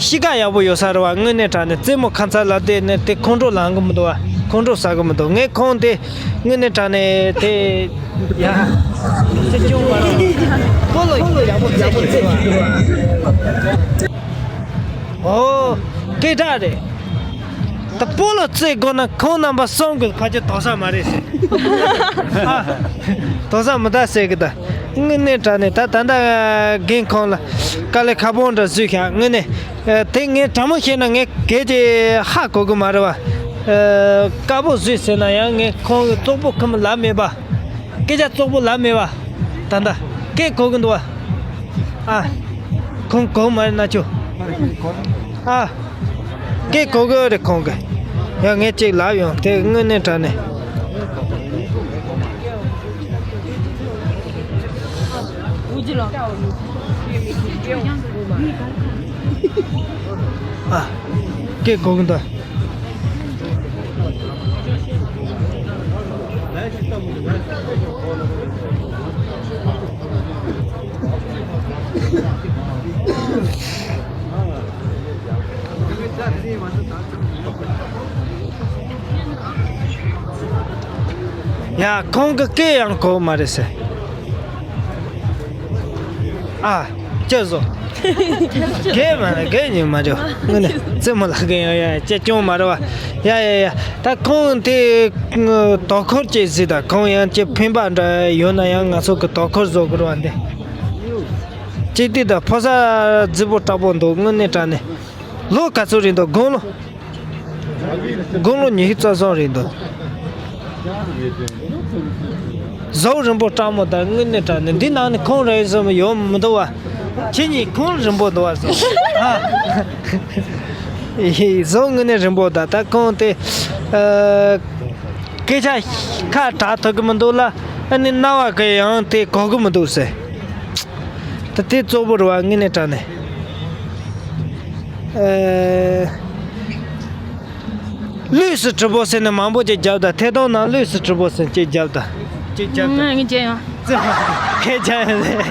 གཤིས་ཀ་ཡག་པོ་ཡོད་ས་རེད་བ། དངོས་གནས་དྲང་གནས་རྩེད་མོ་ཁ་མཚར་ལབ་དེ་ནས་དེ་ཁོང་ཁྲོ་ལངས་གི་མི་འདུག་བ། ཁོང་ཁྲོ་ཟ་གི་མི་འདུག་ངས་ཁོང་དེ་དངོས་གནས་དྲང་གནས་དེ་ཡ། ཅི་སྐྱོན་མ་རེད། སྤོ་ལོ་ཡག་པོ་རྩེ་གི་རྩེ་གི། ཨོ། སྐད་གྲགས་རེད། ད་སྤོ་ལོ་རྩེ་དགོས་ན་ཁོང་རྣམ་པ་གསུམ་གི་ཕ་ཆེ་དོག་ས་མ་རེད་ཟེར། ཨ། དོག་ས་མི་ད་ཟེར་གི་ད། དངོས་གནས་དྲང་གནས་ད་ད་ལྟ་རྒན་ཁོང་ལ་དཀའ་ལས་ཁག་པོ་འདྲ་བཟོས་ཤག་དངོས་གནས། ཨ། དེ་ངས་དྲང་མོ་བཤད་ན་ངས་སྐད་ཆ་ཧ་གོ་གི་མ་རེད་བ། ཨ། དཀའ་པོ་བཟོས་ཟེར་ན་ཡང་ངས་ཁོང་གི་བཙོག་པོ་ཁམས་ལབ་མེད་པ། སྐད་ཆ་བཙོག་པོ་ལབ་མེད་པ། ད་ལྟ་སྐད་གོ་གི་འདུག་བ། ཨ། ཁོང་གོ་མ་རེད་ན་ཆོ། ཨ། སྐད་གོ་གི་རེད་ཁོང་གི། ཡང་ངས་ཅིག་ལབ་ཡོང་དེ་དངོས་གནས་དྲང་གནས། ཨ། སྐད་གོ་གི་འདུག་ཡ། ཁོང་གི་སྐད་ཡང་གོ་མ་རེད་ཟེར། ཨ། ཅི་བཟོ། རྒན་མ་རེད། རྒན་ཉིད་མ་རེད། དངོས་གནས་རྩེད་མོ་ལ་རྒན་ཡོད་ཡ། ཅི་སྐྱོན་མ་རེད་བ། ཡ་ཡ་ཡ། ད་ཁོང་དེ་དོ་ཁུར་ཅིག་གཟིགས་དང་། ཁོང་ཡང་ཅི་ཕན་པ་འདྲ་ཡོད་ན་ཡང་ང་ཚོ་གི་དོ་ཁུར་བཟོ་དགོས་རེད་བ། འདི་ཅིག་དེ་ད་ཕོ་གསར་རྫིག་པོ་དྲག་པོ་འདུག་དངོས་གནས་དྲང་གནས། ལོ་ག་ཚོད་རེད་འདུག་དགུང་ལོ། དགུང་ལོ་ཉི་ཤུ་རྩ་གསུམ་རེད་འདུག་གཟུགས་རིང་པོ་སྤྲང་མོ་དང་། དངོས་གནས་དྲང་གནས་འདི་ནང་ནས་ཁོང་རེད་བསམ་ཡོང་མི་འདུག་བ། ཁྱེད་གཉིས་ཁོང་རིང་པོ་འདུག་བ་བསམ། ཨ། གཟུགས་དངོས་གནས་རིང་པོ་དང་། ད་ཁོང་དེ། ཨ། སྐད་ཆ་ཁ་གྲག་ཐུབ་གི་མི་འདུག་ལ། ཨ་ནི་རྣ་བ་གི་ཡང་དེ་གོ་གི་མི་འདུག་ཟེར། ད་དེ་བཙོག་པོ་རེད་བ། དངོས་གནས་དྲང་གནས། ཨ། ལུས་སུ་གྲུབ་པོ་ཟེར་ནས་མང་པོ་ཅིག་རྒྱབ་དང་། ཐད་གཏོང་ནང་ལུས་སུ་གྲུབ་པོ་ཟེར་ཅིག་རྒྱབ་དང་། ཅིག་རྒྱབ་དང་། ང་རྒྱལ་ཡོང་། ཁྱེད་རྒྱལ་ཡོང་ཟེར།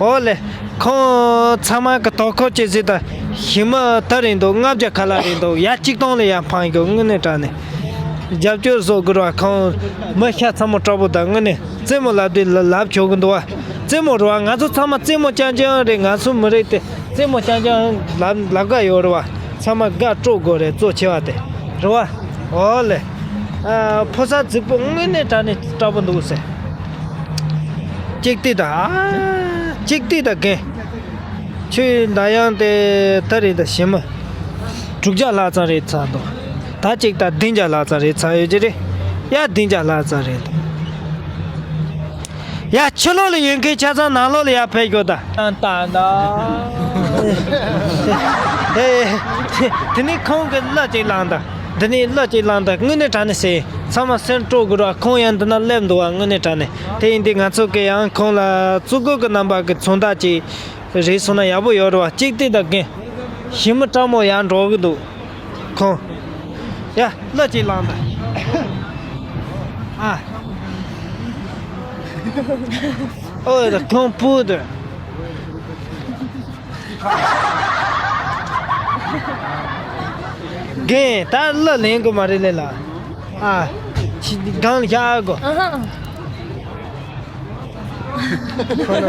འོ་ལེ། ཁོང་ཚང་མ་གི་དོ་ཁུར་ཅིག་གཟིགས་དང་། ཞི་མི་ད་རེད་འདུག་ལྔ་བརྒྱ་ཁ་ལག་རེད་འདུག་ཡ། གཅིག་སྟོང་ལ་ཡར་འཕངས་ཡོང་། དངོས་གནས་དྲང་གནས་རྒྱབ་སྐྱོར་བཟོ་དགོས་ར། ཁོང་མི་ཤ་ཚ་མོ་དྲག་པོ་དང་། དངོས་གནས་རྩེད་མོ་ལབ་དུས་ལ་ལབ་ཆོག་གི་འདུག་བ། རྩེད་མོ་རེད་བ། ང་ཚོ་ཚང་མ་རྩེད་མོ་རྐྱང་རྐྱང་རེད། ང་ཚོ་མི་རིགས་དེ་རྩེད་མོ་རྐྱང་རྐྱང་ལབ་ལབ་ག་ཡོད་རེད་བ། ཚང་མ་དགའ་སྤྲོ་དགོས་རེད། གཙོ་ཆེ་བ་དེ་རེད་བ། འོ་ལེ། ཨ། ཕོ་གསར་རྫིག་པོ་དངོས་གནས་དྲང་གནས་དྲག་པོ་འདུག་ཟེར། གཅིག་ལྟོས་དང་། ཨ། གཅིག་ལྟོས་དང་རྒན། ཁྱོད་ད་ཡང་དེ་ད་རེད། ད་ཞི་མི་དྲུག་བརྒྱ་ལྷག་ཙམ་རེད་ཚར་འདུག་ད་གཅིག་ད་བདུན་བརྒྱ་ལྷག་ཙམ་རེད་ཚར་ཡོད་ཀྱི་རེད། ཡ། བདུན་བརྒྱ་ལྷག་ཙམ་རེད་འདུག་ཡ། ཕྱི་ལོགས་ལ་ཡོད་མཁན་ཆ་ཚང་ནང་ལོགས་ལ་ཡར་ཕེབས་དགོས་ད། ཨ། ད་ད། ཨེ། དེ་ནས་ཁོང་གིས་གླུ་ཅིག་བླངས་ད། འདི་ནས་གླུ་ཅིག་བླངས་ད། དངོས་གནས་དྲང་གནས་ཟེར། ཚང་མ་སེམས་སྤྲོ་དགོས་ར། ཁོང་ཡང་འདི་ན་སླེབས་འདུག་བ། དངོས་གནས་དྲང་གནས། དེ་ཡིན་དུས་ང་ཚོ་གིས་ཡང་ཁོང་ལ་བཙུགས་སྐུལ་གི་རྣམ་པ་གི་མཚོན་རྟགས་ཅིག་རེད་སོང་ན་ཡག་པོ་ཡོད་རེད་བ། གཅིག་ལྟོས་དང་རྒན། ཞི་མི་སྤྲང་མོ་ཡར་འགྲོ་གི་འདུག་ཁོང་ ཡ། གླུ་ཅིག་བླངས་དང་། ཨ། ཨོ་ཡ། ད་ཁོང་སྤུ་དུ། རྒན། ད་གླུ་ལེན་དགོས་མ་རེད་ལེ་ལ། ཨ། ཕྱི་སྒང་ལ་བཞག་དགོས། ཨ་ཧ། ཁོ་ན།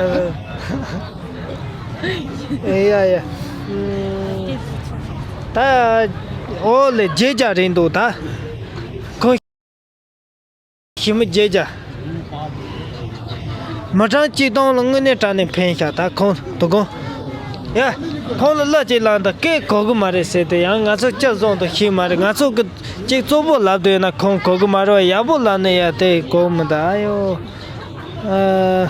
ཨེ་ཡ་ཡ། ད་འོ་ལེ། བརྗེད་རྒྱ་རེད་འདུག་ད་ཁོ། ཞི་མི་བརྗེད་རྒྱ། མི་གྲངས་གཅིག་སྟོང་ལ་དངོས་གནས་དྲང་ནས་ཕན་ཤག་ད་ཁོང་དུ་དགོང་། ཡ། ཁོང་ལ་གླུ་ཅིག་བླངས་དང་། སྐད་གོ་གི་མ་རེད་ཟེར་ཏེ། ཡང་ང་ཚོ་ཅི་བཟང་དུ་ཤེས་མ་རེད། ང་ཚོ་གི་ཅིག་གཙོ་བོ་ལབ་འདོད་ན་ཁོང་གོ་གི་མ་རེད་བ། ཡག་པོ་ལབ་ནས་ཡ་དེ་གོ་མི་འདུག་ཨ་ཡོ། ཨ།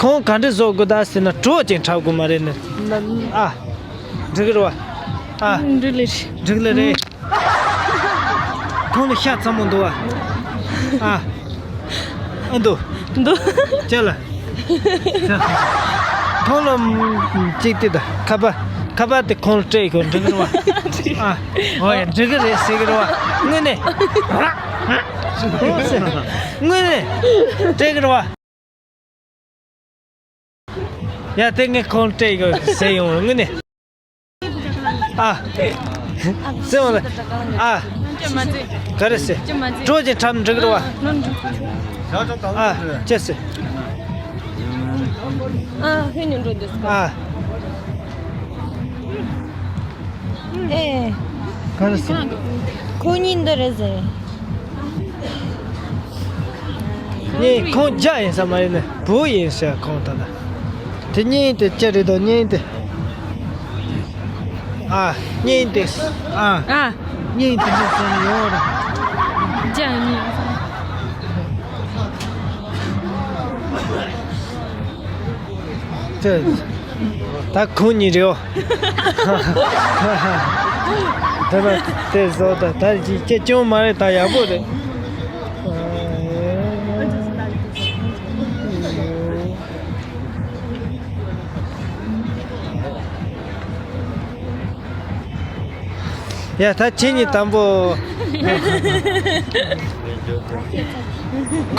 ཁོང་ག་འདྲ་བཟོ་དགོས་ད་ཟེར་ན། གྲོགས་ཅིག་འཁྲབ་དགོས་མ་རེད་ནི། ཨ། འགྲིག་གི་རེད་བ། ཨ། འགྲིག་ལེ་རེད། འགྲིག་ལེ་རེད། ཁོང་ལ་ཤ་ཚ་མོ་འདུག་བ། ཨ། ཨ་འདུག་འདུག་ཅེ་ལ། ཁོང་ལ་གཅིག་དེ་ད་ཁ་པ། ཁ་པ་དེ་ཁོང་ལ་སྤྲད་ཁོ། འགྲིག་གི་རེད་བ། ཨ། ཨོ་ཡ། འགྲིག་གི་རེད་ཟེར་གི་རེད་བ། དངོས་གནས། དངོས་གནས་སྤྲད་གི་རེད་བ། ཡ། དེ་ངས་ཁོང་སྤྲད་ཡོད་ཟེར་ཡོང་། དངོས་གནས། ཨ། ཟེར་འོང་ལ། ཨ། ག་རེ་ཟེར། གྲོགས་ཅིག་འཁྲབ་འགྲིག་རེད་བ། ཨ། ཅི་ཟེར། ཨ། ཧེ་ཉོན་འགྲོ་འདུག་ཨ། ཨེ། ག་རེ་ཟེར། ཁོ་གཉིས་འདི་རེད་ཟེར། ངས་ཁོང་རྒྱ་ཡིན་ས་མ་ཡིན་ནས་བུ་ཡིན་ཟེར། ཁོང་ད་ལྟ་དེ་གཉིས་དེ་ཅི་རེད་དོ། གཉིས་དེ། ཨ། གཉིས་དེ། ཨ། ཨ། གཉིས་དེ་འདྲ་ཟེར་ནས་ཡོང་བ་རེད། རྒྱ་གཉིས། ཅི། ད་ཁོང་གཉིས་རེད་འོ། ད་ལ་དེ་བཟོ་ད། ད་ཅི་ཅི་ཅུང་མ་རེད། ད་ཡག་པོ་རེད། ཡ། ད་ཁྱེད་གཉིས་དང་པོ།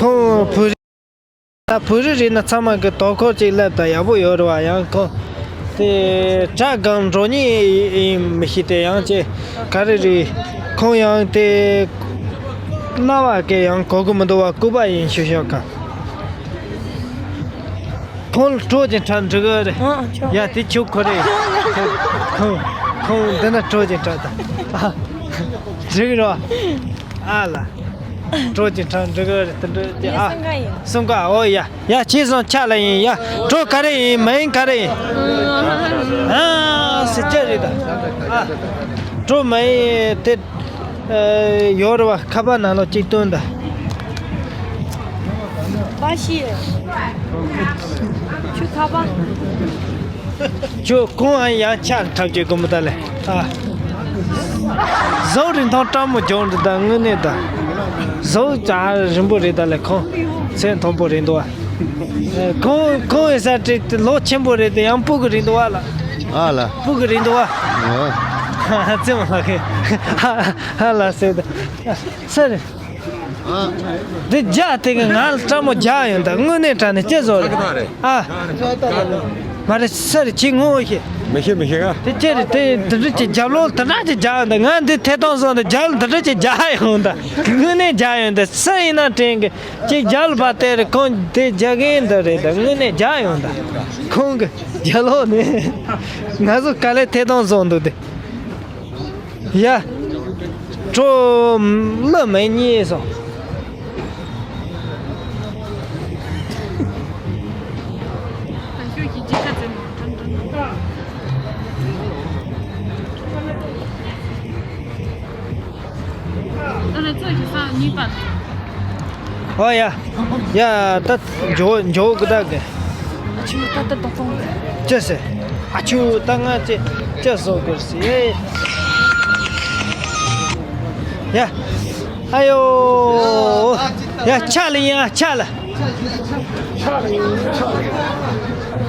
ཁོང་བོད་རིགས། ད་བོད་རིགས་རེད་ན་ཚང་མ་གི་དོ་ཁུར་ཅིག་སླེབས་དང་ཡག་པོ་ཡོད་རེད་བ། ཡང་ཁོང་དེ་དྲ་སྒང་འགྲོ་མཁན་ཡིན་མི་ཤེས་ཏེ། ཡང་ཅེ་ག་རེ་རེད། ཁོང་ཡང་དེ་རྣ་བ་སྐད་ཡང་གོ་གི་མི་འདུག་བ། སྐུད་པ་ཡིན་ཤོད་ཤོད་ག་ཁོང་ལ་གྲོགས་ཅིག་འཁྲབ་འགྲིག་གི་རེད། ཨ། ཆོག་ཡ། དེ་ཁྱོད་ཁོ་རེད། ཁོང་ཁོང་འདི་ན་གྲོགས་ཅིག་འཁྲབ་དང་། ཨ། འགྲིག་རོ། ཨ་ལ། གྲོགས་ཅིག་འཁྲབ་འགྲིག་གི་རེད། དེ་འགྲིག་ཅིག་ཨ། སུན་ག་ཨོ་ཡ། ཡ། ཁྱེད་ཚོ་ཆ་ལ་ཡིན་ཡ། གྲོགས་ག་རེ་ཡིན། མིང་ག་རེ་ཡིན། ཨ། ཟེར་གྱི་རེད་ད། ཨ། གྲོགས་མིང་དེ། ཨ། ཡོད་རེད་བ། ཁ་པར་ནང་ལོགས་གཅིག་སྟོན་ད། པ་ཤི། ཁྱོད་ཁ་པར། ཁྱོད་ཁོང་ཨ་ཡང་ཆ་འཁྲབ་ཀྱི་དགོངས་པ་ད་ལས། ཨ། ཟོག་རིན་ཐང་སྤྲང་མོ་སྦྱོང་འདི་ད་དངོས་གནས་ད། ཟོག་ཅང་རིན་པོ་རེད་ད་ལས། ཁོང་ཚད་མཐོན་པོ་རེད་འདུག་བ། ཁོང་ཁོང་ཨེ་ས་ཏྲིག་ལོ་ཆེན་པོ་རེད་དེ། ཡང་སྤུ་གུ་རེད་འདུག་བ་ལ། ཨ་ལ། སྤུ་གུ་རེད་འདུག་བ། ཨ། ཙེ་མ་ལ་ཁེ། ཧ་ཧ་ལ་ཟེར་ད། ས་རེད། འདི་རྒྱ་དེ་གི་ང་ལ་སྤྲང་མོ་རྒྱག་ཡོང་ད། དངོས་གནས་དྲང་ནས་ཅི་བཟོ་རེད། ཨ། མ་རེད་ས་རེད། ཁྱི་ངོ་བོ་ཤེས། མི་ཤེས་མི་ཤེས་ག་དེ་ཅི་རེད། དེ་འདི་འདྲ་ཅིག་རྒྱབ་ལོག་དེ་འདྲ་ཅིག་རྒྱག་ཡོང་ད། ང་འདི་ཐད་གཏོང་བཟོ་འདི་རྒྱབ་ལོག་དེ་འདྲ་ཅིག་རྒྱག་ཡོང་ད། དངོས་གནས་རྒྱག་ཡོང་ད། ས་ཡིན་ན་དྲན་གི་ཅིག་རྒྱབ་ལ་བ་དེ་རེད། ཁོང་དེ་རྒྱག་གིན་འདི་རེད་ད། དངོས་གནས་རྒྱག་ཡོང་ད། ཁོང་གི་རྒྱབ་ལོག་ནས་ང་ཚོ་ག་ལེ་ཐད་གཏོང་བཟོ་འདུག་དེ། ཡ། གྲོགས་གླུ་མིང་གཉིས་སོང་། ཨོ་ཡ། ཡ། ད་འཇོ་འཇོ་གི་ད་གི་ཨ་ཆུ་ད་ད་ད་ད། ཅི་ཟེར། ཨ་ཆུ་ད་ང་ཅི་ཅི་བཟོ་དགོས་ཟེར། ཡ། ཨ་ཡོ། ཡ། ཆ་ལ་ཡིན། ཨ། ཆ་ལ།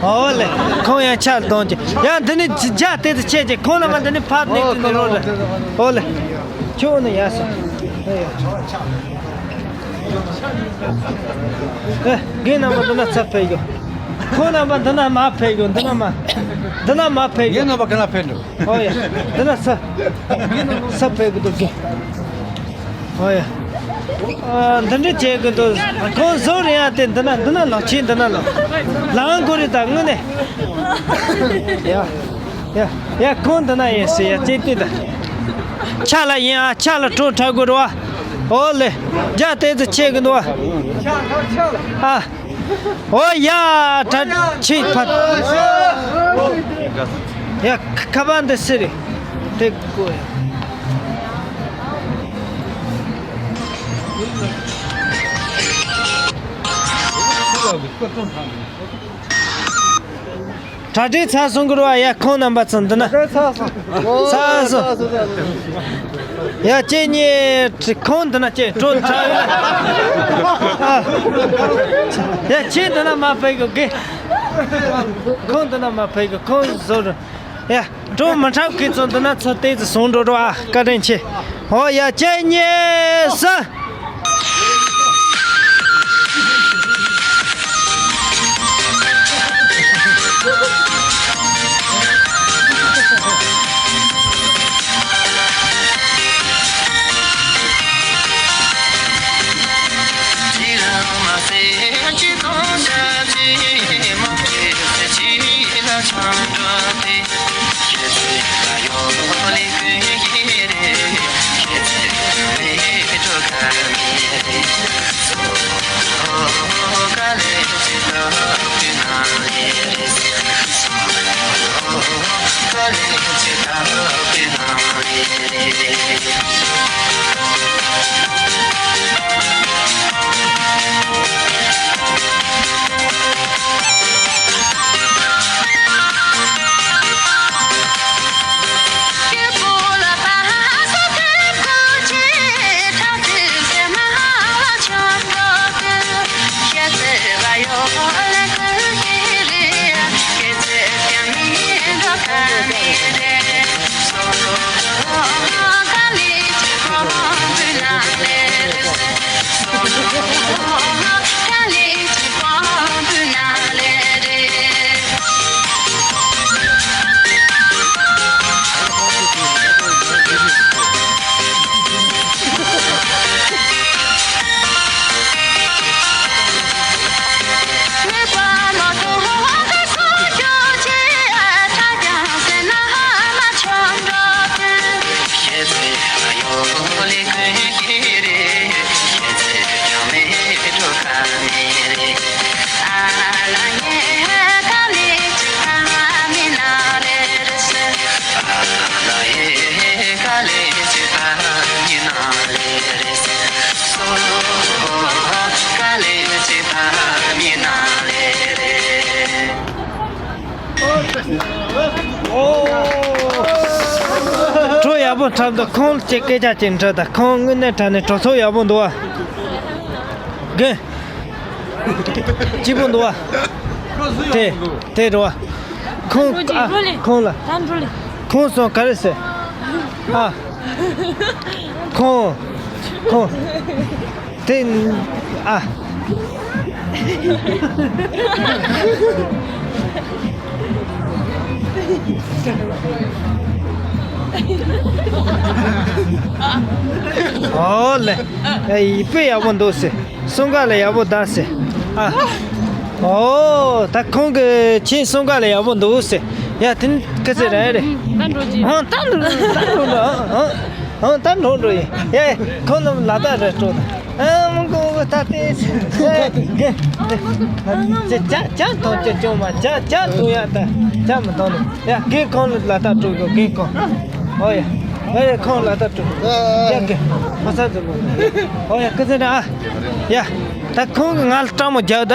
ཨོ་ལེ། ཁོང་ཡང་ཆ་ལ་གཏོང་གི་ཡ། འདི་ནི་ཇ་དེ་ཚོ་ཆད་ཀྱི། ཁོང་ལ་མ་འདི་ནི་ཕར་ནས་དེ་ནི་རོ་རེད། ཨོ་ལེ། ཁྱོད་ནི་ཡ་སོ། ཨེ། རྒན་རྣམ་པ་འདི་ན་ཚུར་ཕེབས་ཡོད། ཁོང་རྣམ་པ་འདི་ན་མར་ཕེབས་ཡོད། འདི་ན་མར། འདི་ན་མར་ཕེབས་ཡོད། རྒན་རྣམ་པ་ག་ན་ཕེབས་འགྲོ། ཨོ་ཡ། འདི་ན་ཚུར། ཚུར་ཕེབས་གི་འདུག་གི། ཨོ་ཡ། ཨ། འདི་འདྲ་བྱེད་གི་འདུག་ཁོང་ཟུར་ཡང་དེ་འདི་ན། འདི་ན་ལོག་ཕྱིན། འདི་ན་ལོག་ལང་དགོས་རེད་ད་དངོས་གནས། ཡ། ཡ། ཡ། ཁོང་འདི་ན་ཡིན་ཟེར་ཡ། ཅེས་ཏི་ད། ཆ་ལ་ཡིན་ཨ། ཆ་ལ་གྲོ་འཁྲབ་དགོས་རེད་བ། ཨོ་ལེ། རྒྱ་དེ་ཚོ་ཆེ་གི་འདུག་བ། ཨ། ཨོ་ཡ། ད་ཆི་ཕ། ཡ། ཁ་པར་འདི་སུ་རེད། དེ་དགོས་ཡ། གྲ་སྒྲིག་ཚར་སོང་གི་རེད་བ། ཡ། ཁོང་རྣམ་པ་ཚོ་འདི་ན། ཚར་སོང་། ཚར་སོང་། ཡ། ཁྱེད་གཉིས་ཁོང་འདི་ན་ཁྱེད་གྲོ་འཁྲབ་ཡོད། ཡ། ཁྱེད་འདི་ན་མར་ཕེབས་དགོས་གི། ཁོང་འདི་ན་མར་ཕེབས་དགོས། ཁོང་ཟུར། ཡ། གྲོ་མི་འཁྲབ་མཁན་ཚོ་འདི་ན་ཚུར་ཏོག་ཙམ་སོང་འགྲོ་རོགས་ཨ། བཀའ་དྲིན་ཆེ། ཨོ་ཡ། ཁྱེད་གཉིས་སུ། གྲོ་ཡག་པོ་འཁྲབ་འདུག་ཁོང་ལ་ཅིག་སྐད་ཆ་ཅིག་འདྲི་དང་། ཁོང་དངོས་གནས་དྲང་གནས་གྲོས་ཚོགས་ཡག་པོ་འདུག་བ། རྒན། སྐྱིད་པོ་འདུག་བ། དེ་དེ་འགྲོ་བ། ཁོང་ཨ་ཁོང་ལ། ཁོང་སོང་ག་རེ་ཟེར། ཨ། ཁོང་། ཁོང་། དེ། ཨ། ཨོ་ལེ། ཡ། ཡིད་དཔེ་ཡག་པོ་འདུག་ཟེར། གསུང་ག་ལ་ཡག་པོ་འདུག་ཟེར། ཨ། ཨོ། ད་ཁོང་གི་ཁྱེད་གསུང་ག་ལ་ཡག་པོ་འདུག་ཟེར། ཡ། དེ་ནི་ག་ཚོད་རེད་རེད། ད་འགྲོ་གི། ཨང་། ད་འགྲོ། ད་འགྲོ་འགྲོ། ཨང་། ཨང་། ད་འགྲོ་འགྲོ་ཡིན། ཡ། ཁོང་རྣམས་ལ་ད་རེ་སྤྲོ་ད། ཨ། མི་དགོས་གི། ད་དེ་ཚོད་ད་དེ་གི་ཅ་ཅ་ཅ་ཐོང་ཅ་ཅོ་མ་ཅ་ཅ་ཐོང་ཡ། ད་ཅ་མི་ཐོང་ནི། ཡ། རྒན་ཁོང་ལ་ལ་ད་སྤྲོ་གི། རྒན་ཁོང་། ཨོ་ཡ། ཨོ་ཡ། ཁོང་ལ་ད་སྤྲོ། ཡ། རྒན་ཕ་ས་ཚོ་ལོ། ཨོ་ཡ། སྐུ་ཚེ་ན། ཨ། ཡ། ད་ཁོང་གིས་ང་ལ་སྤྲང་མོ་རྒྱག་ད།